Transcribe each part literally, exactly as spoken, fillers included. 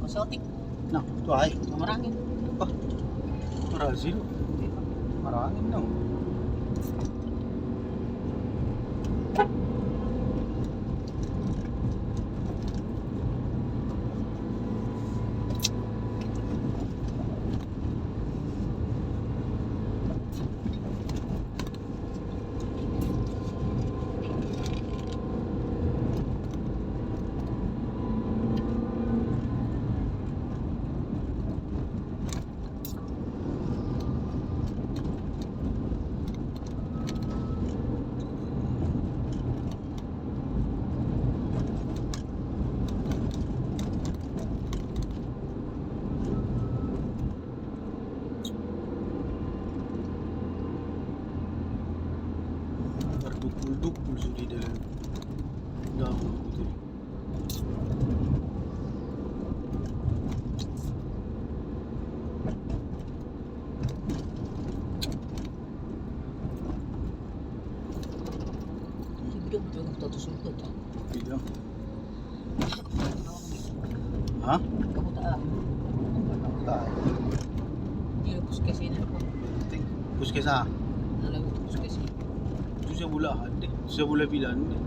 Kosong tik. Nah, tu ai. Marah angin. Apa? Marah sih tu. Marah angin tu. Berdukul-dukul sudi dalam daun betul. Hidup tu betul-betul suka tak? Hidup. Hah? Kamu tak ah. Tak. Dia puskes ini apa? Puskes ah. Dalam puskes ini. Susah pula deh. Susah pula bilang deh.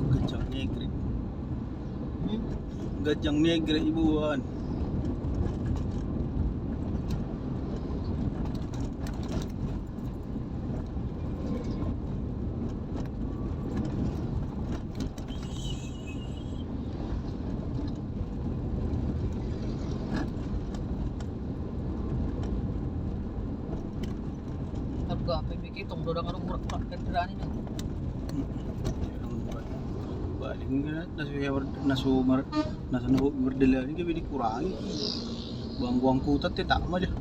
Gajang negrek. Hmm? Gajang negrek ibu kan. Harga P P K tong dodang arung urak-urak kendaraan ini. Paling nasu ya, nasu mar-, nasu nubuk berdela ni lebih dikurangi. Buang-buang kutat tak mah dah.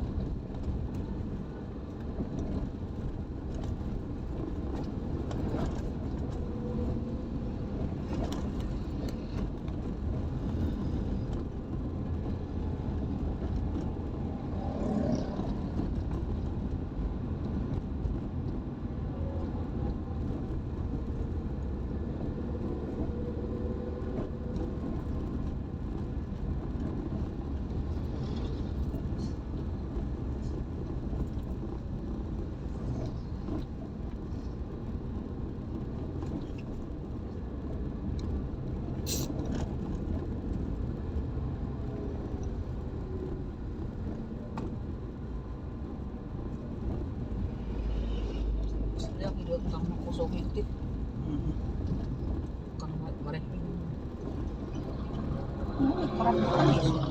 Saya video tentang kosong itu. Hmm. Bukan mereka. Mereka. Mereka.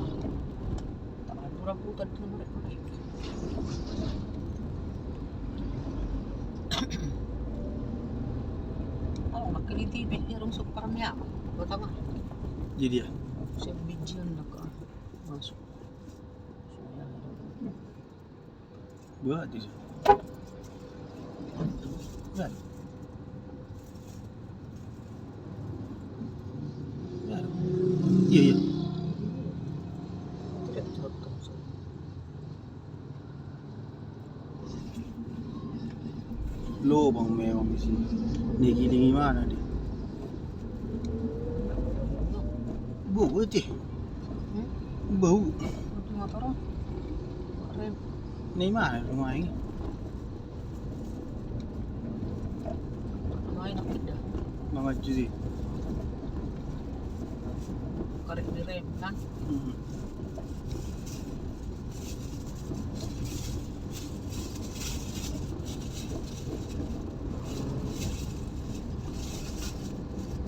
Rambutan itu mereka. Oh, makin itu bibit dia rungsuk parah ni apa? Pertama. Jadi ya. Saya bijian nak masuk. Buat je. Kan? Kan? Iya, iya. Lubang memang di sini. Ni giling di mana dia? Bau betul. Hmm? Bau. Motor. Rem. Ni mana rumah ini? Rumah ini pindah. Mama Juzi. Karet di rem kan? Hmm.